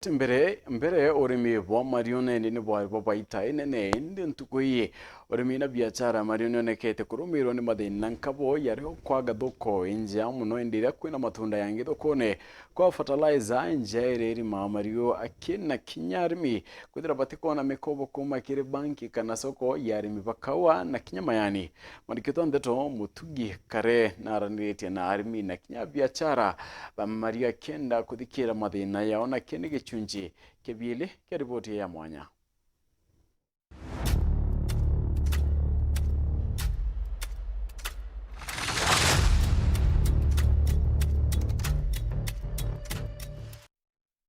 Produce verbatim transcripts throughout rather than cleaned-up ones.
Mbere, mbere urimi bwa mariune ni bwari bwa baita inene, indi ntuku ii urimi na biachara mariune nionekete kurumirwa ni mathina nkabo yari o kwaga thoko injea mono, indi iria kwina matunda yangi thokone kwa fertilizer injea iria irima mariu aki na kinya arimi kwithira batikwona mikobo kuuma kiri banki kana soko ya arimi ba kaua na kinya mayani. Mwandiki witwa Ndeto Mutugi Kare naraniritie na arimi na kinya biachara ba mariu akienda kuthikira mathina yao, na kii ni gichunji kia biili kia riboti ya mwanya.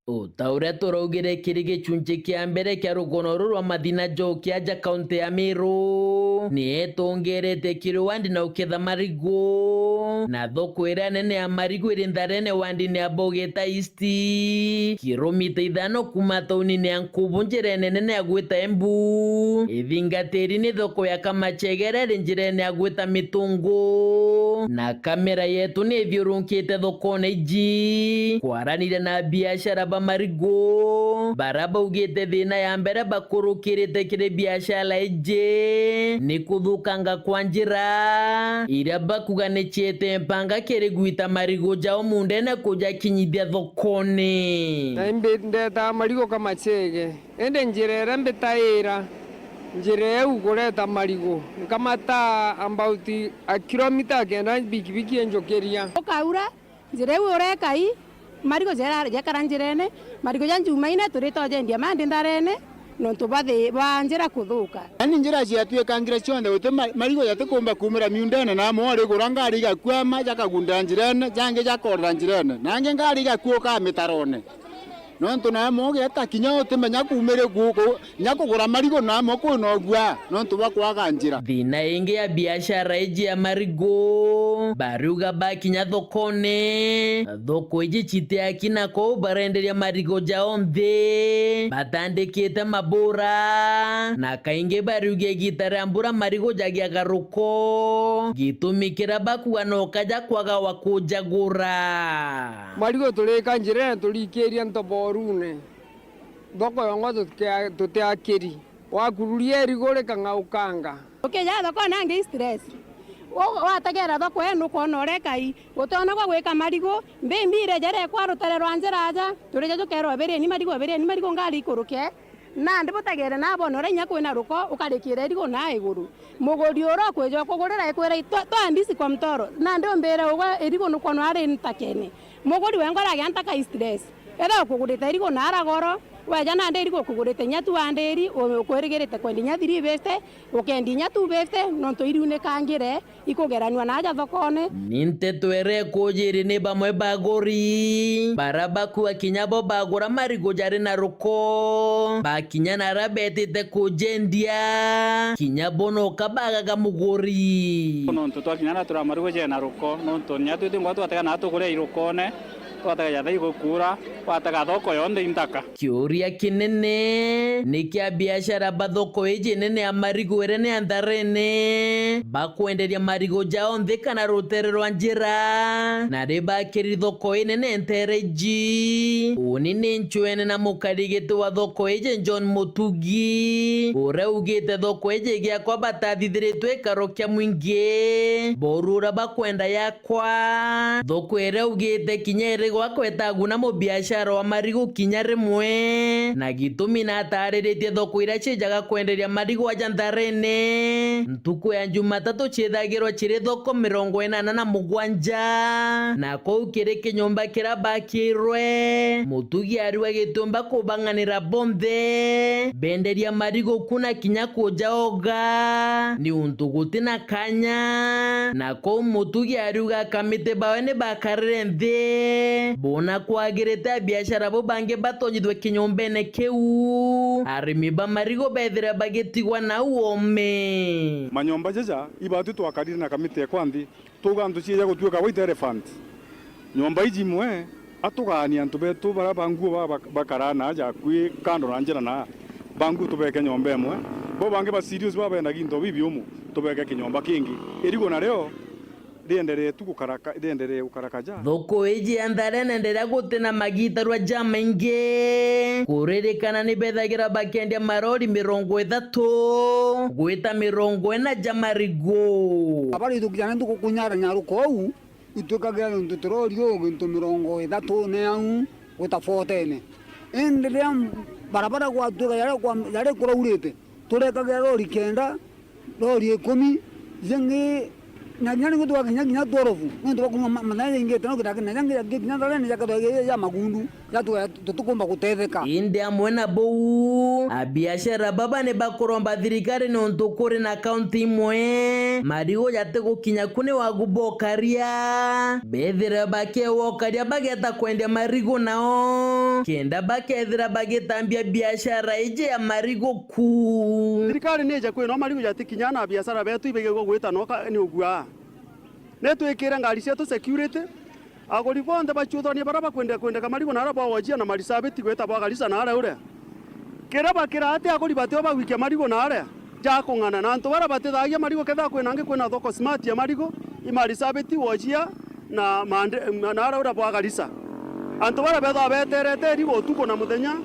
O ta uria turaugire kiri gichunji kia mbere kia rugono ruru rwa Mathina Njoki aja kaunti ya Meru, ni etongerete kiri wandi na uketha marigu, na thoko iria nene ya marigu iri Ntharene wandini ya Bogeta East, kilomita ithano kuuma taunini ya Nkubu njirene nene ya gwita Embu. Ithingatiri ni thoko ya Kamachegere iri njirene ya gwita Mitungu, na kamera yetu ni ithiurunkite thokone iji kwaraniria na biashara ba marigu, bara baugite thina ya mbere bakurukirite kiri biashara iji ni kuthukanga kwa njira iria bakuga ni ciete mpanga kiri gwita marigu jao mundene kujakinyithia thokone. Na imbi ndetaa marigu Kamachege. Indi njira iria mbitaira, njira iu kureta marigu, nkamata about a kilomita kenda bikibiki injukiria. Ukaura, njira iu ureka i, marigu jera-, jekara njirene, marigu ja Njumaine turitojendia mandi Ntharene, nontu bwa thi-, bwa njira kuthuka. Yaani njira ciatuikangira cionthe, guti ma-, marigu jatikumba kuumira miundene, na amwe urigura ngari igakwama, jakagunda njirene, jangi jakorera njirene, na angi ngari igakuuka mitarone. Nontu naamwe ugeeta kinya utimenya kuumire ku, ku, kinya kugura marigu naamwe kwina ugua, nontu bwa kwaga njira. Thina ingi ya biashara iji ya marigu, bariuga bakinya thokone, thoko iji citiaki na kou barenderia marigu jao nthi, batandikite mabura, na kaingi bariuga igita ria mbura marigu jagiaga ruko, gitumi kiria bakuga no kaja kwaga wa kujagura. Marigu turika njirene turikiria ntoborune, thoko yongwa tutia-, tutiakiri. Wakururia irigu rikang'aukanga. Ukija thokone angi i stress. U-, wategera thoko ii nukwona ureka i. Gutiona gwa gwika marigu, mbimbi ireja rekwa rutere rwa njira aja, turija jukerwa obirieni marigu, obirieni marigu ngari ikuruke. Nandi butegere na bone uria inya kwina ruko, ukarikira irigu na iguru. Muguri uria ukwija ukugurira ekwira, "Twa-, twa ndisi kwa mtoro." Nandi umbire ugwe irigu nukwona ari ntakene. Muguri wengwa aragia ntaka i stress. Ethira ukugurite irigu na ara goro, weja nandi irigu ukugurite inya tu andiri, u-, ukwirigirite kwendia inya three fifty, ukendia inya two fifty, nontu iriunikangire. Ikugeranua na aja thokone. Ni nteto iria ikujiri ni bamwe baguri bara bakua kinya bo bagura marigu jari na ruko, bakinya na aria betite kujendia, kinya bo noka bagaga muguri. Nontu twakinya na tura marigu jena ruko, nontu nya twi tingwa twatega na tugure irukone, twatega jatha igukura, watega thoko yonthe inthaka. Kiuria kinene ni kia biashara ba thoko iji nene ya marigu iria ni ya Ntharene, bakwenderia marigu jao nthi kana rutere rwa njira, na ri bakiri thoko inene ntere iji. Uni ni ncwene na mukarigiti wa thoko iji John Mutugi, uria ugite thoko iji giakwa batathithiritwe ikaro kia mwingi, boru uria bakwenda ya kwa. Thoko iria ugite kinya iri gwakwa itaguna mubiashara wa marigu kinya rimwe, na gitumi natariritie thoko iria cijaga kwenderia marigu aja Ntharene, ntuku ya Jumatatu ciithagirwa ciri thoko mirongo inana na mugwanja, na kuu kiri kinyomba kiria bakirwe, Mutugi ariuga gitiumba kubang'anira bonthe benderia marigu ku na kinya kujaoga, niuntu guti na kanya. Na kou Mutugi ariuga akamiti bawe ni bakarire nthi, bona kwagirite abiashara bo bangi batonyithwe kinyombene kiu, arimi ba marigu bethire bagitigwa nau ome. Manyomba jaja ibatwi twakarire na kamiti ekwa nthi, tuga antu cieja gutuika white elephant. Nyomba iji imwe, atugaania antu betu baria ba nguo ba, ba, bakaraa na aja akui kando na njira na ba nguo tubeke nyomba imwe. Bo bangi ba serious ba bendagia into bibiumu, tubeke kinyomba kingi. Irigu nario, Rienderee tu gukaraka, rienderee gukaraka ja. Thoko iji ya Ntharene ndiria guti na magitarua jamaingi. Kuririkana ni bethagira bakendia marori mirongo ithatu gwita mirongo ina ja marigu. Abari thukiana ntuku kunyara nyaruko au, itwikagira ntu turori u gintu mirongo ithatu ne au gwita forty ne. Indi riria barabara gwatwika yari kwa-, yari kuraurite, turekagira rori kenda, rori ikumi, jingi, na kinya ningi twakinya kinya twelve, nontu bwa kuuma ma-, mathenya jaingite no kitakina jangi jakikinya Ntharene jakethwa ja magundu, jatwega tutikumba gutetheka. Indi amwe na buu, abiashara baba ni bakuromba thirikari nontu kuri na kaunti imwe marigu jatigukinya ku ni wagu bokaria, bethire bakewokaria bageta kwendia marigu nao kenda bakethira bagitambia biashara iji ya marigu ku. Thirikari nije kwinwa marigu jatikinya na biashara betu ibigirwe gwita noka ni ugua. Ni twikire ngari cietu security, aguri bonthe baciuthanie bara bakwendeka kwendeka marigu na ara bwa Wajir na Marsabit gwita bwa Garissa na ara uria. Kiria bakira ati aguri batio bagwikia marigu na aria jakung'ana na antu bara batithagia marigu, kethira kwina angi kwina thoko smart ya marigu, i Marsabit, Wajir na Mande-, na ara uria bwa Garissa. Antu bara bethagwa beterete irigu utuku na muthenya,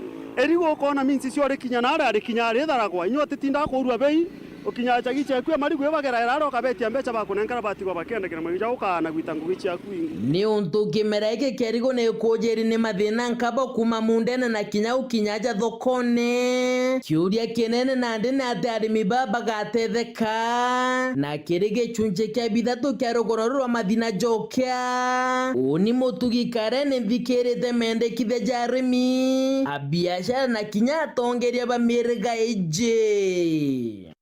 irigu ukona minsi cio rikinya na aria rikinya ritharagwa, inyuo utitindaga kuurua bei, ukinya chagi ciaku ya marigu ibageraera aria ukabetia mbeca bakunenkera batigwa bakiendekera maiu ja ukaana gwita ngugi ciaku ingi. Ni untu kimera giki kia irigu ni ikujiri ni mathina nkabo kuuma mundene na kinya gukinya aja thokone. Kiuria kinene nandi ni ati arimi baa bagatetheka na kiri gichunchi kia bithatu kia rugoro ruru rwa mathina jokia. Uni Mutugi Karen nthikirite mendekithia ja arimi, abiashara na kinya atongeria ba miriga iji.